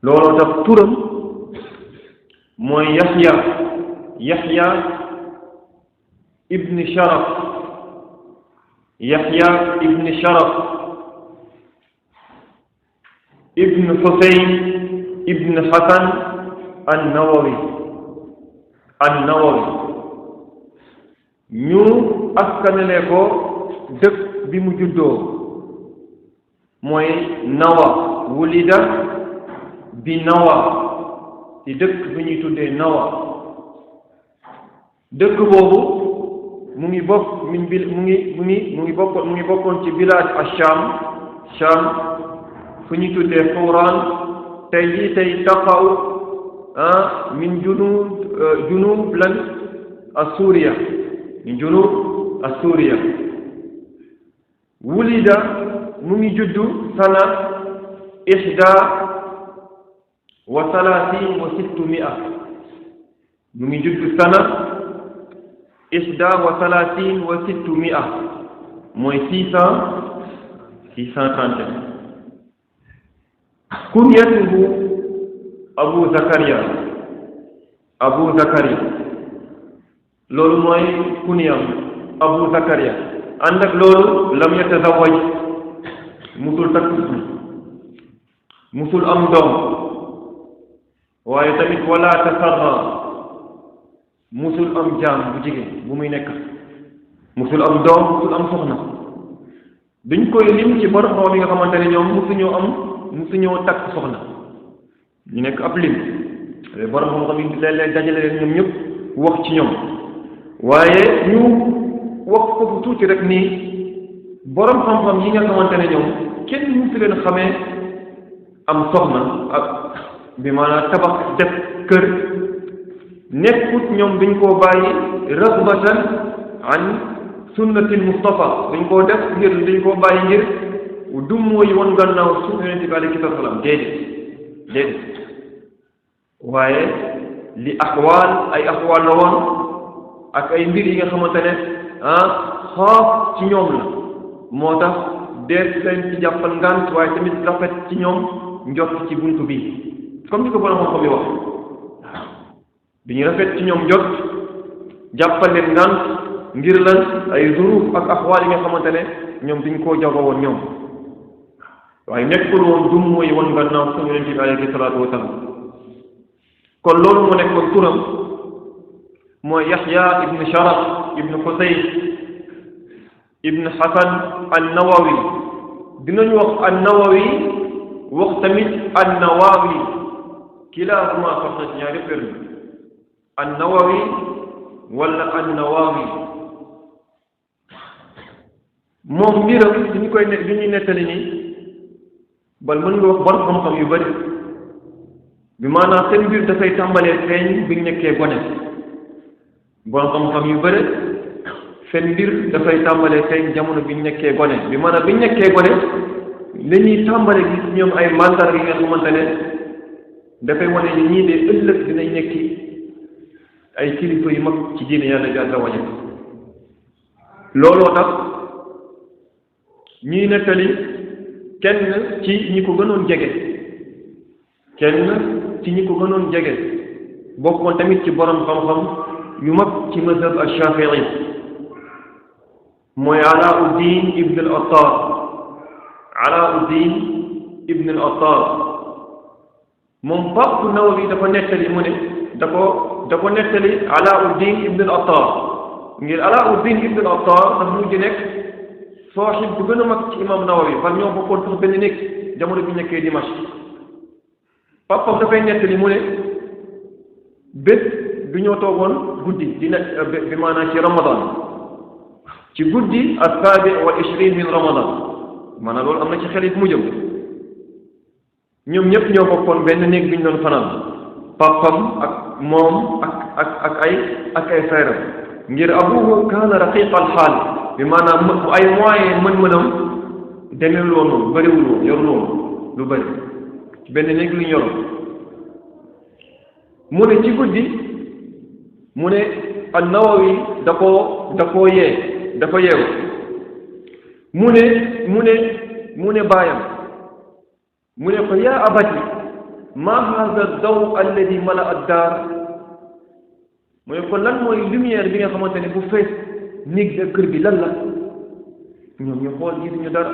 looloo tax turam mooy Yaxya ibn Sharaf ibn Husayn ibn Hasan an-Nawawi ñu askanale ko dëkk bi mu juddoo mooy Nawa wulida bi Nawa ci dëkk bi ñuy tuddee Nawa dëkk boobu mu ngi bokkoon ci village Sham fu ñuy tuddee Xuraan tey taqaw min junub lan Asuriya min junub Asuriya wulida mu ngi juddu sana ihda wa salaasin wa sittumia mu ngi juddu sana ihda wa salaasin wa sittumia mooy 631 kunyatuhu Abu Zakaria loolu mooy kunyam Abu Zakaria ànd ak loolu lam yatazawwaj musul takk musul am doom waaye tamit wala tasarra musul am jaam bu jigéen bu muy nekk musul am doom musul am soxna duñ koy lim ci borom xam yi nga xamante ne ñoom musuñoo takk soxna ñu nekk ab lim borom xam-xam yi léeg-léeg dajale leen ñoom ñëpp wax ci ñoom waaye ñu wax foofu tuuti rek nii borom xam-xam yi nga xamante ne ñoom kenn musu leen xamee am soxna ak bi maanaam tabax def kër nekkut ñoom dañ koo bàyyi ragbatan an sunnatil Mustafa dañ koo def ngir dañ koo bàyyi ngir dum mooy woon gannaaw sunna Yonent bi alayhi salaam déedéet waaye li ay axwaal la woon ak ay mbir yi nga xamante ne xaaf ci ñoom la moo tax dees leen ci jàppal ngant waaye tamit rafet ci ñoom njort ci buntu bi comme ni ko borom xam-xam yi wax bi ñu rafet ci ñoom njort jàppal leen ngant ngir lan ay zuruf ak axwaal yi nga xamante ne ñoom duñ koo jagoo woon ñoom waaye nekkul woon dum mooy woon gannaaw suñu Yonent bi alayhi salaatu wa salaam kon loolu moo nekkoon turam mooy Yaxya ibn Sharaf ibn Husayn ibn Hasan an-Nawawi dinañu wax an-Nawawi wax tamit an-Nawawi kilaahuma sax na ci ñaari permi an-Nawawi wala an-Nawawi moom mbiram li ñuy nettali nii bal mën nga wax borom xam-xam yu bari bi maanaam seen mbir dafay tàmbalee feeñ bi ñu nekkee gone borom xam-xam yu bari seen mbir dafay tàmbalee feeñ jamono bi ñu nekkee gone bi maanaam bi ñu nekkee gone la ñuy tàmbalee gis ñoom ay mandarga yi nga xamante ne dafay wane ni ñii de ëllëg dinañ nekki ay kilifa yu mag ci diine yàlla jalla wa jalla looloo tax ñuy nettali kenn ci ñi ko gënoon jege bokkoon tamit ci borom xam-xam yu mag ci mazhab al-Shafi'i mooy Alauddin ibn al-Attar moom Pape Nawawi dafa nettali mu ne da ko nettali Alauddin ibn al-Attar ngir Alauddin ibn al-Attar dafa mujj nekk saaxib bu gën a mag ci imam Nawawi par ñoo bokkoon sax benn nekk jamono bi nekkee Dimashq papam dafay nettali mu ne bés bi ñoo toogoon guddi di nekk bi maanaam ci Ramadan ci guddi as-sabi' min Ramadan maanaam loolu am na ci xel it mu jëm ñoom ñëpp ñoo bokkoon benn néeg bi ñu doon fanaan papam ak moom ak ay frère ngir abuhu kaana raqiq al-haal bi maanaam ay moyen mën-mënam demewul woon noonu bëriwul woon yorul woon lu bëri ci benn néeg lu ñoroon mu ne ci guddi mu ne an-Nawawi dafa yeewu mu ne baayam mu ne ko yaa abati ma hada daw alladi mala ad-daar mu ne ko lan mooy lumière bi nga xamante ne bu fees néeg bi ak kër bi lan la ñoom ñu xool gisuñu dara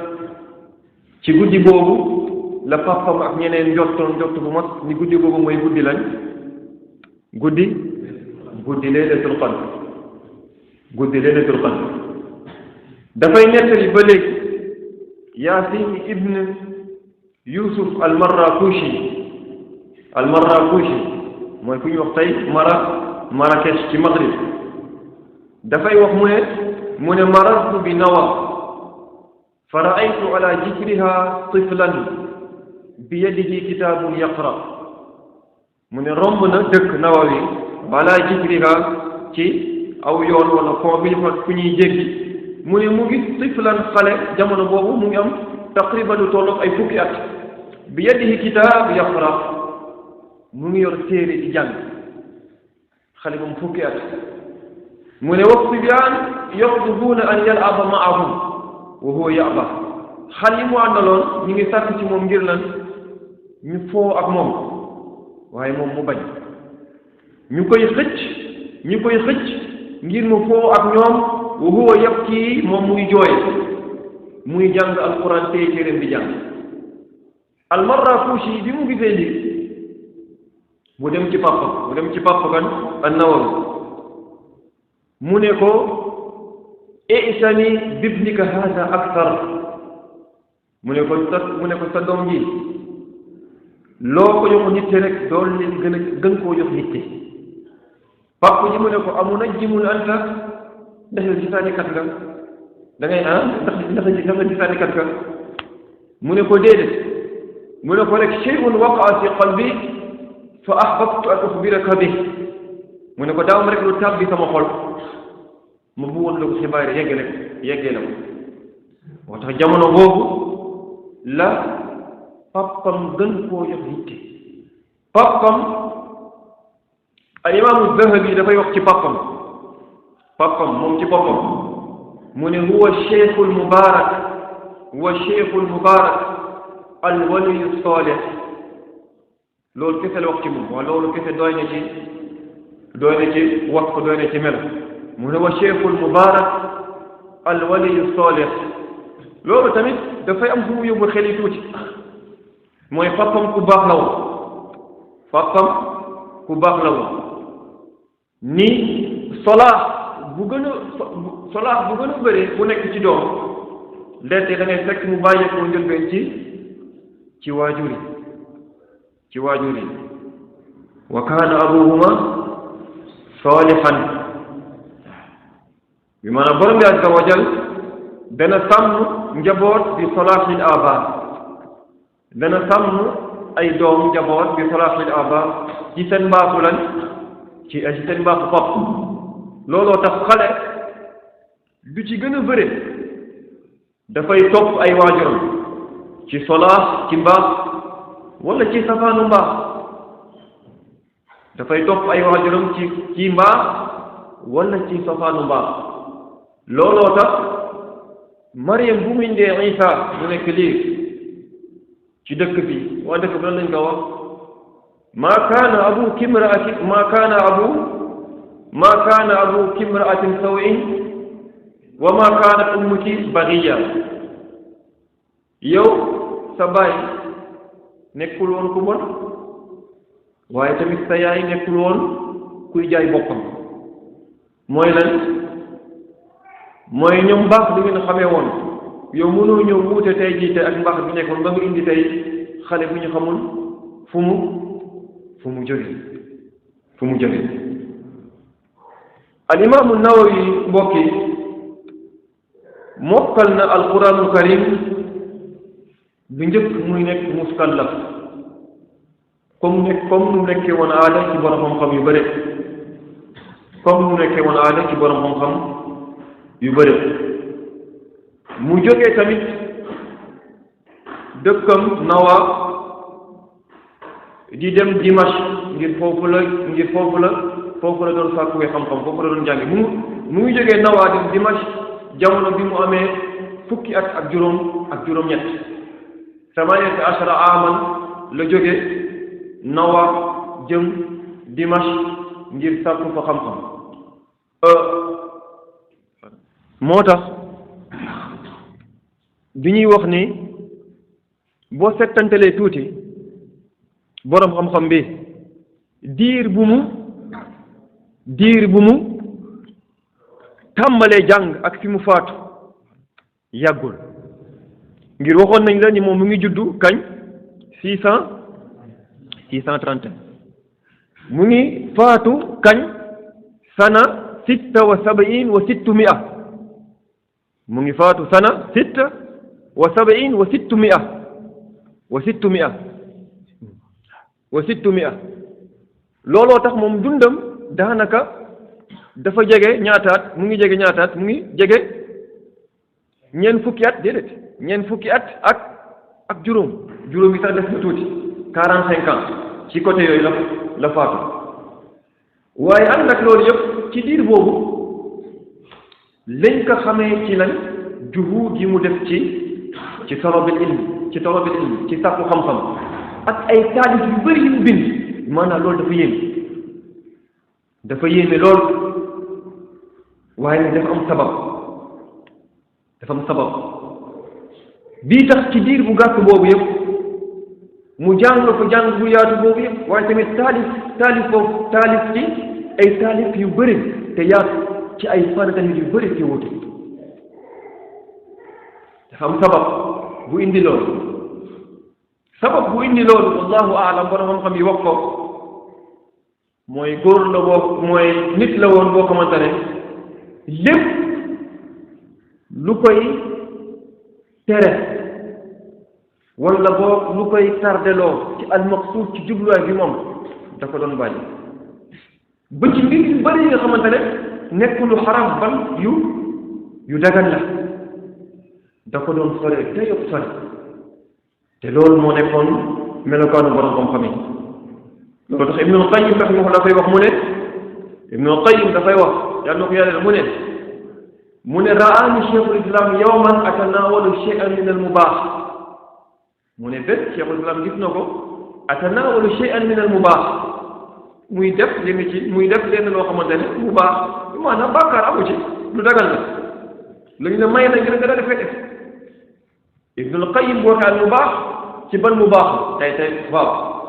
ci guddi boobu la papam ak ñeneen njottoon njott bu mag ni guddi boobu mooy guddi lañ guddi laylatul qadr guddi laylatul qadr dafay nettali ba léegi Yaasin ibn Yusuf al-Marrakushi mooy ku ñu wax tey Marrakech ci Maghrib dafay wax mu ne marartu bi Nawa fa ra'aytu ala jikriha tiflan bi yadihi kitaabun yaqra mu ne romb na dëkk Nawawi ala jikriha ci aw yoon wala foo bi fa fu ñuy jéggi mu ne mu gis tiflan xale jamono boobu mu ngi am taqriban lu tolloog ay fukki at bi yadihi kitaab yaqra mu ngi yor téere di jàng xale moom fukki at mu ne wa sibyaan yaqdubuuna an yal'aba ma'ahum wa huwa ya'ba xale yi mu àndaloon ñu ngi sàkk ci moom ngir lan ñu foo ak moom waaye moom mu bañ ñu koy xëcc ngir mu foo ak ñoom wa huwa yabki moom muy jooy muy jàng alquran tey téeréem di jàng al-Marrakushi bi mu gisee lii mu dem ci papa kan an-Nawawi mu ne ko i'tani bibnika hada akthar mu ne ko sa doom ji loo ko jox nit rek dool leen gën koo jox nit papa ji mu ne ko amunajjimun anta ndax yow gisaanikat nga da ngay ndax gisaanikat nga mu ne ko déedéet mu ne ko rek shay'un waqa'a fi qalbi fa ahbabtu an ukhbiraka bi mu ne ko daaw ma rek lu tàbbi sama xol ma bëggoon la ko xibaar yeggee la ko moo tax jamono boobu la papam gën koo jox yitte papam al imaamu Zahabi dafay wax ci papam moom ci boppam mu ne huwa cheikhul mubaarak al waliyu salih loolu kese la wax ci moom waaye loolu kese doy na ci wax ko doy na ci mel mu ne wa cheikhul mubaarak al waliyu salih loolu tamit dafay am fu mu yóbbu xel yi tuuti mooy papam ku baax la woon ni solaax bu gën a bëree bu nekk ci doom leete da ngay fekk mu bàyyeekoo njëlbeen ci waajur yi wa kaana abuhuma salihan bi maanaam borom bi azza wa jal dana sàmm njaboot bi salahil aba dana sàmm ay doom njaboot bi salahil aba ci seen mbaaxu lan ci seen mbaaxu pap looloo tax xale du ci gën a bëre dafay topp ay waajuram ci solaax ci mbaax wala ci safaanu mbaax dafay topp ay waajuram ci mbaax wala ci safaanu mbaax looloo tax Maryam bu mu indee Isa mu nekk liir ci dëkk bi waa dëkk bi lan lañ ko wax maa kaana abuki imra'atin sawin wa maa kaanat ummuki baghiya yow sa baay nekkul woon ku bon waaye tamit sa yaay nekkul woon kuy jaay boppam mooy lan mooy ñoom mbaax bi ngeen xamee woon yow mënoo ñëw wuute tey jii ak mbaax bi nekkoon ba nga indi tey xale bu ñu xamul fu mu jóge al imaamu Nawawi mbokk yi mokkal na alquranul karim bi njëkk muy nekk muskallaf comme nu nekkee woon aada ci borom xam-xam yu bëri mu jógee tamit dëkkam Nawa di dem Dimash ngir foofu la doon sàkkuwee xam-xam foofu la doon jàngi mu ngi jógee Nawa dem Dimash jamono bi mu amee fukki at ak juróom-ñett 18 aman la jóge Nawa jëm Dimash ngir sàkku fa xam-xam moo tax bi ñuy wax ni boo settantalee tuuti boroom xam-xam bi diir bu mu tàmbalee jàng ak fi mu faatu yàggul ngir waxoon nañ la ni moom mu ngi juddu kañ 631 mu ngi faatu kañ sana 76 wa 600 mu ngi faatu sana 76 wa 600 looloo tax moom dundam daanaka dafa jege ñaataat mu ngi jege ñaataat mu ngi jege ñeent fukki at déedéet ñeent fukki at ak juróom yi sax def na tuuti 45 ans ci côté yooyu la faatu waaye ànd ak loolu yëpp ci diir boobu lañ ko xamee ci lan juhuud yi mu def ci talabil ilm ci sàkku xam-xam ak ay taalif yu bëri yu mu bind maanaam loolu dafa yéeme lool waaye nag dafa am sabab bii tax ci diir bu gàtt boobu yëpp mu jàng ko jàng bu yaatu boobu yëpp waaye tamit taalif ci ay taalif yu bëri te yaatu ci ay fànn yu bëri te wuute dafa am sabab bu indi loolu wallahu aalam borom xam-xam yi wax ko mooy góor la boo mooy nit la woon boo xamante ne lépp lu koy tere wala boo lu koy tardeloo ci almaqsuud ci jubluwaay bi moom da ko doon bàyyi ba ci mbir yu bëri yi nga xamante ne nekk lu xaram ban yu dagan la da ko doon sore te yëpp sore te loolu moo nekkoon melokaanu borom xam-xam yi loolu tax Ibnul Qayyim rahimahullah dafay wax mu ne Ibnul Qayyim dafay wax yàlla na ko yàlla mu ne raani cheikhul islam yawman atanaawalu shay'an min al mubaax mu ne bés cheikhul islam gis na ko atanaawalu shay'an min al mubaax muy def lenn loo xamante ne mu baax maanaam bàkkaar amu ci lu dagal la lu ñu ne may na ngir nga daal def Ibnul Qayyim boo waxee mu baax ci ban mu baax tey waaw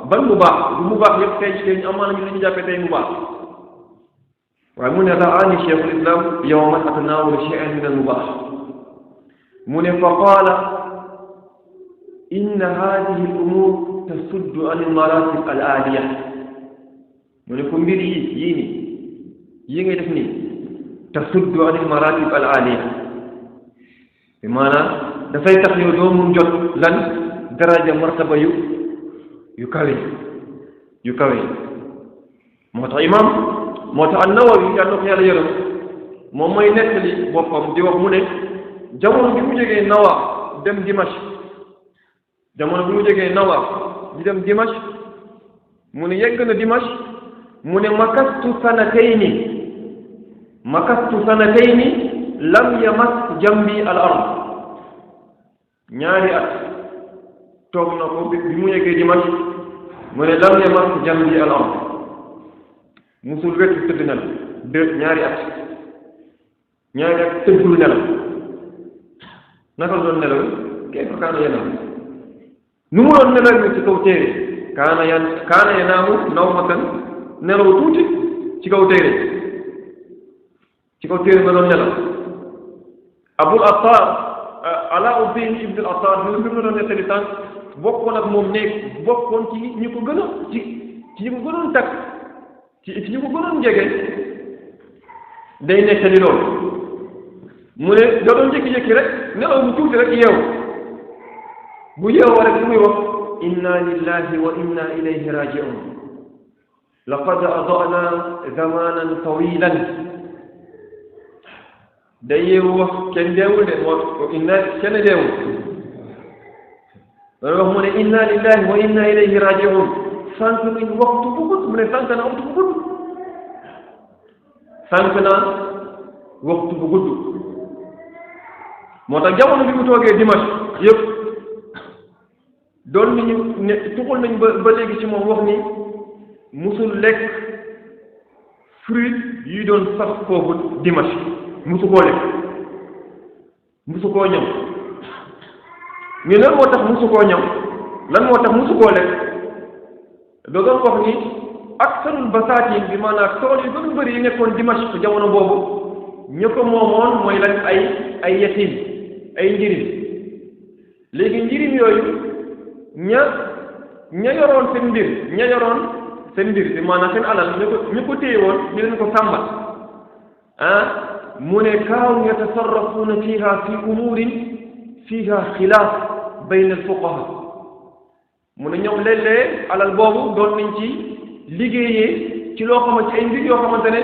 ban mu baax lu mu baax yëpp tey ñu amaana ñu li ñu jàppee tey mu baax waaye mu ne raani cheikhul islam yawman atanaawalu shay'an min al mubaax mu ne fa qaala inna haadihi al umuur tasuddu an al maratib al aaliya mu ne ko mbir yi ngay def nii tasuddu an al maratib al aaliya bi maanaam dafay tax yow doo mun jot lan daraja martaba yu kawe moo tax an-Nawawi yàlla na ko yàlla yërëm moom mooy nettali boppam di wax mu ne jamono bi mu jógee Nawa dem Dimash mu ne yegg na Dimash mu ne makastu sanatayni lam yamas jambi al ard ñaari at toog na ko bi mu yeggee Dimash mu ne lam yamas jambi al ard musul wetu tëdd na la ñaari at tëddul nelaw naka la doon nelaw kayfa kaana yanaamu nu mu doon nelaw ci kaw téere kaana yanaamu nawmatan nelaw tuuti ci kaw téere nga doon nelaw Abul Attar Alauddin ibn al-Attar bi mu doon nettali tànk bokkoon ak moom néeg bokkoon ci ñi ko gën a ci ñi ko gënoon takk ci ñi ko gënoon jege day nettali loolu mu ne da doon jékki-jékki rek nelaw bu tuuti rek yeewu bu yeewoo rek lu muy wax inna lillahi wa inna ilayhi raji'un laqad adana zamanan tawilan day yeewu wax kenn deewul de moo kenn deewul loolu wax mu ne inna lillahi wa inna ilayhi raji'un sànq nañ waxtu bu gudd mu ne sànq na waxtu bu gudd moo tax jamono bi mu toogee Dimash yëpp doon nañu ne tuxal nañ ba léegi ci moom wax ni musul lekk fruit yi doon sax foofu Dimash musu koo lekk musu koo ñam mais lan moo tax musu koo ñam lan moo tax musu koo lekk doo doon wax ni aksarul basaatin bi maanaam tool yu gën a bëri yi nekkoon Dimash jamono boobu ñu ko moomoon mooy lan ay yatim ay njirim léegi njirim yooyu ña yoroon seen mbir bi maanaam seen alal ñu ko téye woon ñu leen ko sàmmal mu ne kaanu yatasarrafuuna fiha fi umurin fiha xilaaf bayna alfuqaha mu ne ñoom léeg-léeg alal boobu doon nañ ci liggéeyee ci loo xamante ay mbir yoo xamante ne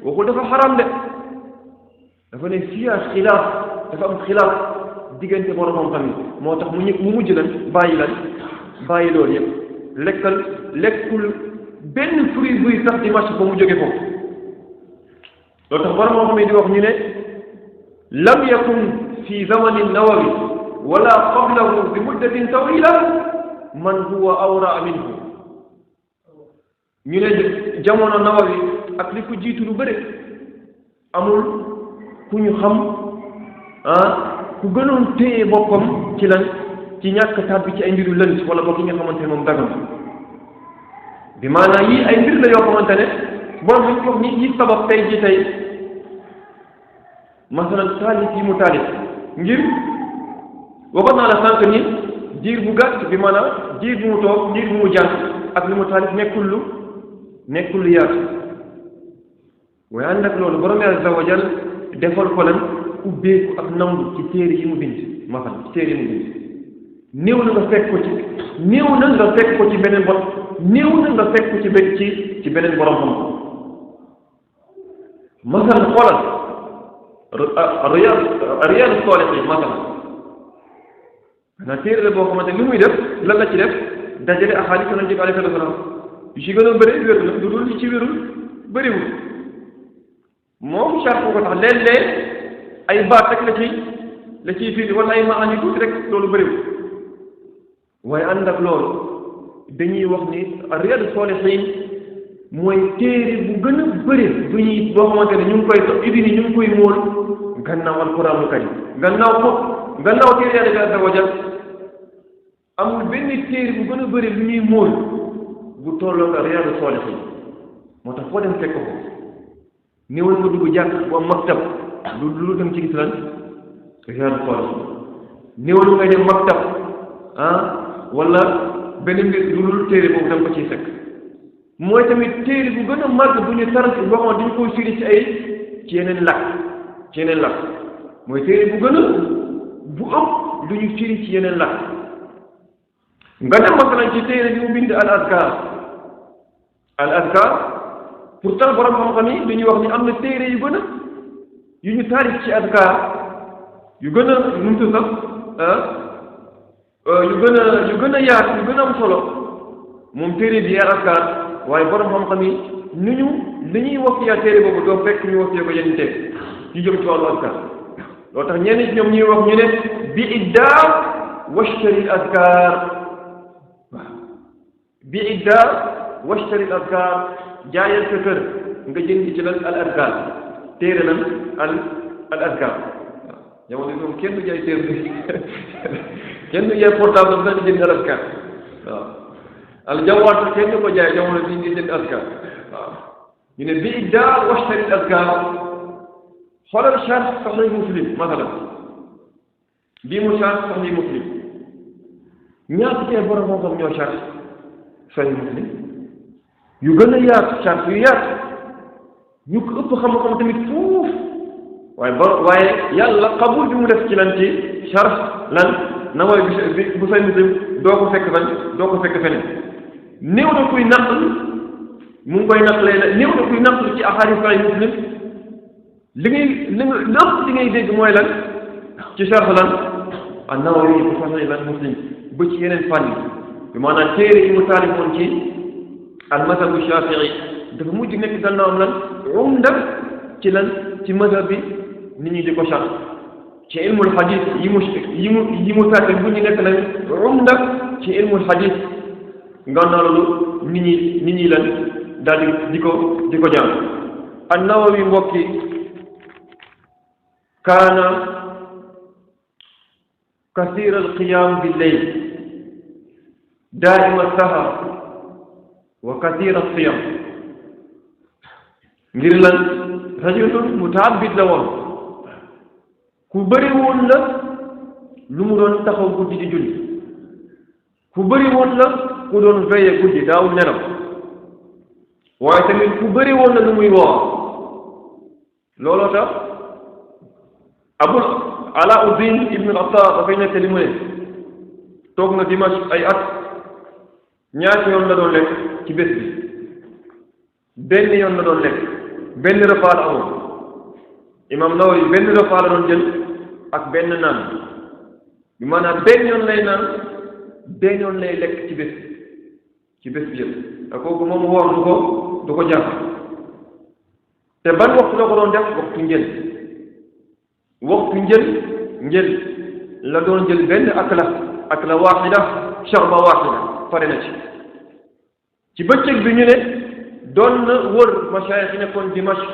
waxul dafa xaram de dafa ne fiha xilaaf dafa am xilaaf diggante borom xam-xam yi moo tax mu mujj lan bàyyi loolu yëpp lekkul benn fruit buy sax Dimash ba mu jóge foofu loolu tax borom xam-xam yi di wax ñu ne lam yakun fi zamani Nawawi wala qablahu bi muddatin tawila man huwa awra minhu ñu ne jamono Nawawi ak li ko jiitu lu bëri amul ku ñu xam ku gënoon téye boppam ci lan ci ñàkk tàbbi ci ay mbiru lënt wala boog ki nga xamante ne moom dagan bi maanaam yii ay mbir la yoo xamante ne borom bi ñu wax ni yi sabab tey ji tey masalan taalif yi mu taalif ngir waxoon naa la sànq ni diir bu gàtt bi maanaam diir bu mu toog diir bu mu jàng ak li mu taalif nekkul lu yaatu waaye ànd ak loolu borom azza wa jal defal ko lan ubbeeku ak nangu ci téere yi mu bind masalan ci téere yi mu bind néew na nga fekk ko ci beneen bot néew na nga fekk ko ci beneen borom xam masalan xoolal Riyaadu Saalihiin masalan xanaa téere la boo xamante li muy def lan la ci def dajale ahadis Yonent bi alayhi salaatu wa salaam yu ci gën a bëri wér la lu dul li ci wérul bëriwul moom charte ko tax léeg-léeg ay baat rek la ciy firi wala ay maani tuuti rek loolu bëriwul waaye ànd ak loolu dañuy wax ni Riyaadu Saalihiin mooy téere bu gën a bëri boo xamante ne ñu ngi koy ibini ñu ngi koy móol gannaaw alquraanul karim gannaaw téere Yàlla bi azza wa jal amul benn téere bu gën a bëri lu ñuy móol bu tolloo ak Riyaadu Saalihiin moo tax foo dem fekk ko néewal nga dugg jàkk bu am maktab lu dem ci gis lan Riyaadu Saalihiin néewal ngay dem maktab wala benn mbir lu dul téere boobu dem ko ciy fekk mooy tamit téere bu gën a màgg bu ñu taral boo xam dañu koy firi ci yeneen làkk mooy téere bu gën a bu ëpp lu ñu firi ci yeneen làkk nga dem masalan ci téere bi mu bind al azkar pourtant borom xam-xam yi dañuy wax ni am na téere yu gën a yu ñu taarif ci azkar yu gën a numtu sax yu gën a yaatu yu gën a am solo moom téere bi al azkar waaye borom xam-xam yi li ñuy wasiya téere boobu doo fekk ñu wasiya ko yenn téere yu jëm ci wàllu azkar loo tax ñenn ci ñoom ñuy wax ñu ne bi iddaa washtari azkar waaw bi iddaa washtari azkar jaayal sa kër nga jënd ci lan al azkar téere lan al azkar waaw jamono moom kenn du jaay téere bi kenn du jaay portable am sax di jënd al azkar waaw al jawaat sax kenn du ko jaay jamono bi ngi jënd azkar waaw ñu ne bi iddaa washtari azkar xoolal sharh Sahih Muslim masalan bii mu sharh Sahih Muslim ñaata tey borom xam-xam ñoo sharh Sahih Muslim yu gën a yaatu sharh yu yaatu ñu ko ëpp xam-xam tamit fuuf waaye yàlla qabul bi mu def ci lan ci sharh lan na mooy bu Sahih Muslim doo ko fekk feneen néew na kuy naql mu ngi koy naqlee néew na kuy naql ci ahadis Sahih Muslim li ngay dégg mooy lan ci sharh lan an-Nawawi bu Sahih lan Muslim ba ci yeneen fànn bi maanaam téere yi mu taalifoon ci al-mazhab Shafi'i dafa mujj nekk gannaawam lan umda ci lan ci mazhab bi nit ñi di ko sharh ci ilmul hadith yi mu tàggat bu ñu nekk lan umda ci ilmul hadith ngannaaw loolu nit ñi lan daal di ko jàng. an-Nawawi mbokki kaana kasiira al-qiyaam bil-layl daa'ima as-sahar wa kasiira as-siyaam ngir lan rajulun muta'abbid la woon ku bëri woon la lu mu doon taxaw guddi di julli ku bëri woon la ku doon veillé guddi daawul nelaw waaye tamit ku bëri woon la lu muy woor looloo tax Abul Alauddin ibn al-Attar dafay nekk li mu ne toog na Dimashq ay at ñaati yoon la doon lekk ci bés bi benn yoon la doon lekk benn repas la amoon Imam Nawawi benn repas la doon jël ak benn naan bi maanaam benn yoon lay naan benn yoon lay lekk ci bés bi yëpp te kooku moom woor du ko jàpp te ban waxtu la ko doon def waxtu njël la doon jël benn akla waaxida sharba waaxida pare na ci bëccëg bi ñu ne doon na wër masaayix yi nekkoon Dimashq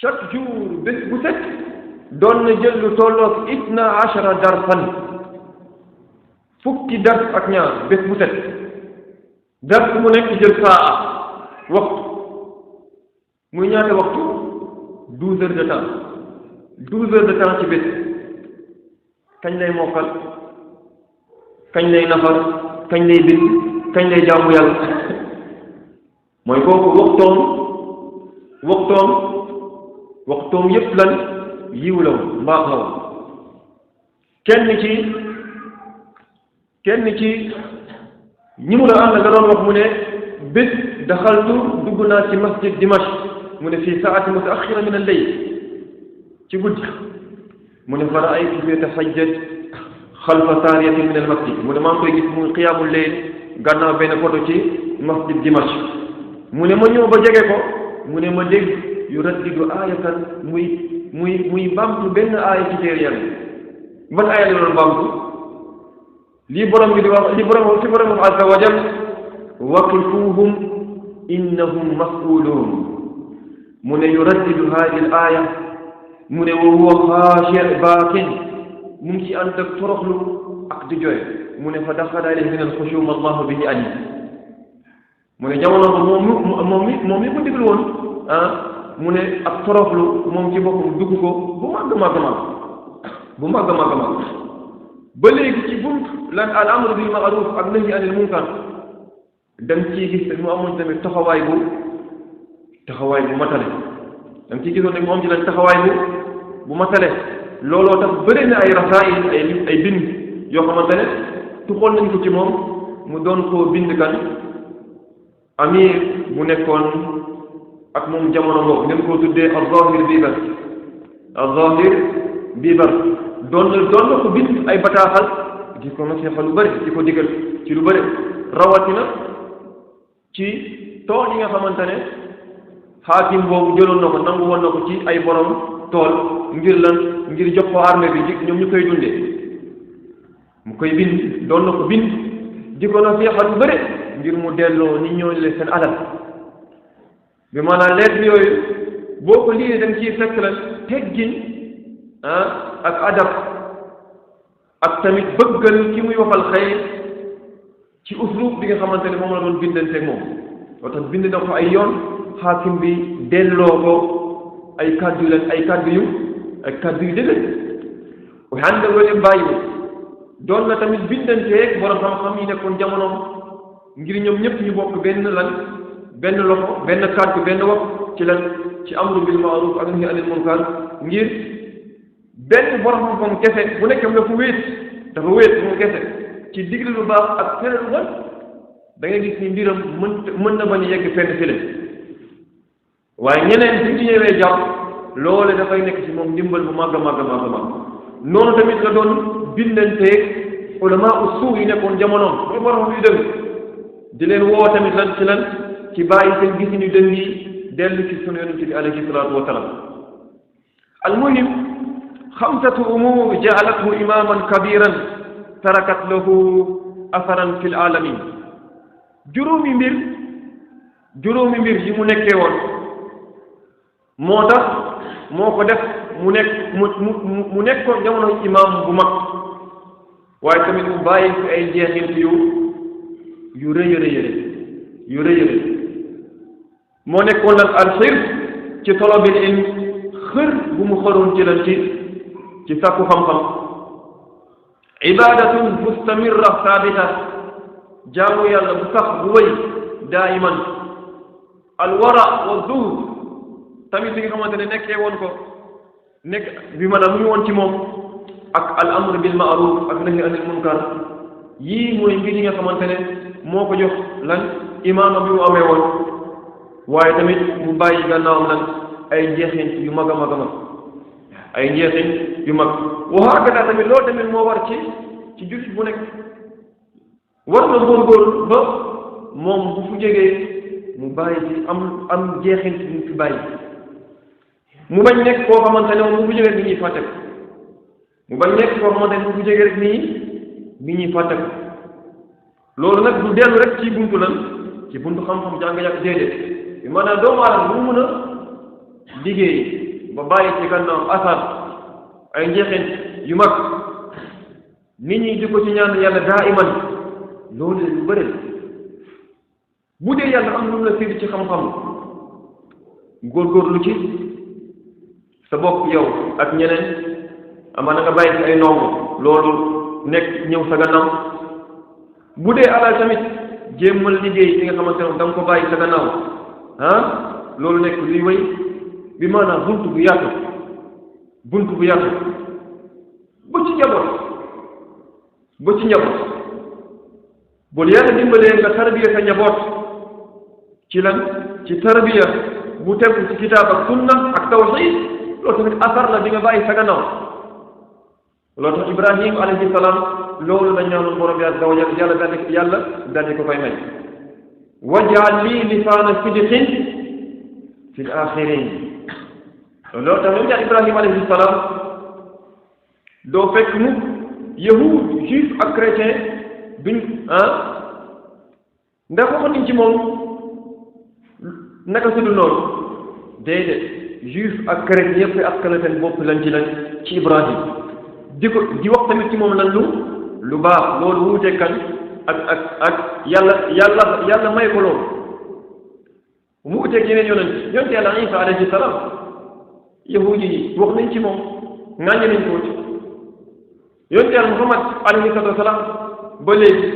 chaque jour bés bu set doon na jël lu tolloog 12 darsan fukki dars ak ñaar bés bu set dars mu nekk jël saa waxtu muy ñaata waxtu 12 heures de temps 12 heures de temps ci bés kañ lay mokkal kañ lay nafar kañ lay bind kañ lay jaamu yàlla mooy kooku waxtoom yépp lan yiw la woon mbaax la woon kenn ci ñi mu la ànd nga doon wax mu ne bés daxaltu dugg naa ci masjid Dimashq mu ne fii saati mutaaxira min al-layl ci guddi mu ne fa raaytu yatahajjad xalfa saariyatin min al-masjid mu ne maa ngi koy gis muy qiyaamul layl gannaaw benn photo ci masjid Dimashq mu ne ma ñëw ba jege ko mu ne ma dégg yuraddidu aayatan muy bamtu benn aaya ci téere Yàlla ban aaya la doon bamtu lii borom bi di wax li borom azza wa jal waqifuhum innahum mas'uluun mu ne yuraddidu haadihi al-aaya mu ne wa huwa xaashi' baakin mu ngi ci ànd ak toroxlu ak di jooy mu ne fa daxala alayhi min al-xushuum allahu bihi alim mu ne jamono ko moom mi ko déglu woon mu ne ak toroxlu moom ci boppam dugg ko bu màgg ba léegi ci bunt lan al amru bil ma'ruf ak nahyi anil munkar dañ ciy gis te mu amoon tamit taxawaay bu matale dañ ciy gisoon ne mu am ci lan taxawaay bu matale looloo tax bëri na ay rasaayil ay bind yoo xamante ne tuxoon nañ ko ci moom mu doon koo bind kan amir bu nekkoon ak moom jamono boobu ngeen koo tuddee al-Zahir Bibar doon na ko bind ay bataaxal di ko nasiha lu bëri di ko digal ci lu bëri rawatina ci tool yi nga xamante ne xaakim boobu jëloon na ko nangu woon na ko ci ay borom tool ngir jox ko armée bi ñoom ñu koy dundee mu koy bind doon na ko bind di ko nasiha lu bëri ngir mu delloo nit ñooñu leen seen alal bi maanaam lettre yooyu boo ko lii dañ ciy fekk la teggin ak adab ak tamit bëggal ki muy waxal xëy ci uslub bi nga xamante ne moom la doon bindanteeg moom loo tax bind na ko ay yoon xaakim bi delloo ko ay kàddu yu dëgg waaye ànd ak loolu bàyyi doon na tamit bindanteeg borom xam-xam yi nekkoon jamonoom ngir ñoom ñëpp ñu bokk benn loxo benn kàddu benn wax ci amru bil ma'ruf ak nahyi anil munkar ngir benn borom xam-xam kese bu nekkee dafa wéet mu kese ci digle lu baax ak tere lu bon da ngay gis ni mbiram mën na bañ a yegg fenn file waaye ñeneen suñ ci ñëwee jàpp loole dafay nekk ci moom ndimbal bu màgg noonu tamit la doon bindanteeg ulama usul yi nekkoon jamonoom mooy borom yu dëgg di leen woo tamit ci bàyyi seen gis ñu dëng yi dellu ci sunu yonent bi alayhi salaatu wa salaam almuhim xamsatu umur jaalathu imaman kabiran tarakat lahu asaran fil alamin juróomi mbir yi mu nekkee woon moo tax moo ko def mu nekk ko jamono imam bu mag waaye tamit mu bàyyi fi ay jeexint yu rëy moo nekkoon nag alxir ci talabil ilm xër bu mu xëroon ci lan ci sàkku xam-xam ibadatun mustamirra sabita jaamu yàlla bu sax bu wéy daiman alwara wa zuhd tamit li nga xamante ne nekkee woon ko nekk bi maanaam mu ngi woon ci moom ak al amr bil ma'ruf ak nahi anil munkar yii mooy mbir yi nga xamante ne moo ko jox lan imaama bi mu amee woon waaye tamit mu bàyyi gannaawam lan ay njeexint yu mag a mag ay njeexint yu mag wa hakada tamit loolu tamit moo war ci jullit bu nekk war na góorgóorlu ba moom bu fu jógee mu bàyyi ci am njeexint yu mu fi bàyyi mu bañ nekk koo xamante ne moom bu fu jógee nit ñi fàtte ko mu bañ nekk koo xamante ne bu fu jógee rek nit ñi fàtte ko loolu nag du dellu rek ci buntu lan ci buntu xam-xam jàng-jàng déedéet maanaam doomu aadama bu mu mën a liggéey ba bàyyi ci gannaaw asar ay njeexint yu mag nit ñi di ko ci ñaan yàlla daa iman loolu lu bëri bu dee yàlla am lu mu la sédd ci xam-xam góorgóorlu ci sa bopp yow ak ñeneen ama na nga bàyyi ci ay ndongo loolu nekk ñëw sa gannaaw bu dee alal tamit jéemal liggéey li nga xamante ne da nga ko bàyyi sa gannaaw loolu nekk luy wéy bi maanaam bunt bu yaatu ba ci njaboot bul yàlla dimbalee nga tarbiya sa njaboot ci lan ci tarbiya bu tegu ci kitaab ak sunna ak tawxiid loolu tamit asar la di nga bàyyi sa gannaaw loolu tax Ibrahim alayhi salaam loolu la ñaanoon borom bi azza wa jalla yàlla daal di ko koy may waj'al lii lisaana sidqin fil aaxirin loolu tax ñoom Ibrahim alayhi salaam doo fekk mu yahud juif ak chrétien duñ ndax waxoon nañ ci moom naka sudul noonu déedéet juif ak chrétien yëpp askale seen bopp lañ ci Ibrahim di wax tamit ci moom lan lu baax loolu wuute kan ak yàlla may ko loolu mu wuteeg yeneen yonent yàlla Isa alayhi salaam yahudi yi wax nañ ci moom ŋàññe nañ ko ci yonent yàlla Muhammad alayhi salaatu wa salaam ba léegi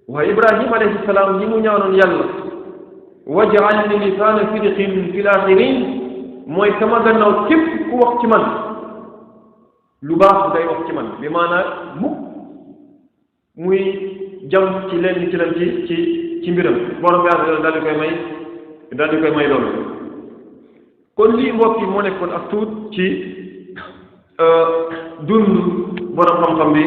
waaye Ibrahim alayhi salaam ñi mu ñaanoon yàlla waj'alni lisaana sidqin fil aaxirin mooy sama gannaaw képp ku wax ci man lu baax day wax ci man bi maanaam mukk muy jam ci lenn ci lan ci mbiram borom bi daal di koy may loolu kon lii mbokk yi moo nekkoon ak tuut ci dund borom xam-xam bi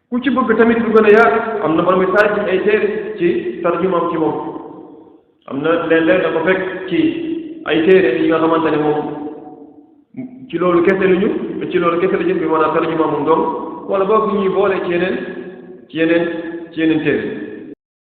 ku ci bëgg tamit lu gën a yaatu am na borom bi taaj ay téere ci tarjumaam ci moom am na leen da ko fekk ci ay téere yi nga xamante ne moom ci loolu kese la jëm bi maanaam tarjumaam moom doom wala boog ñuy boole ci yeneen téere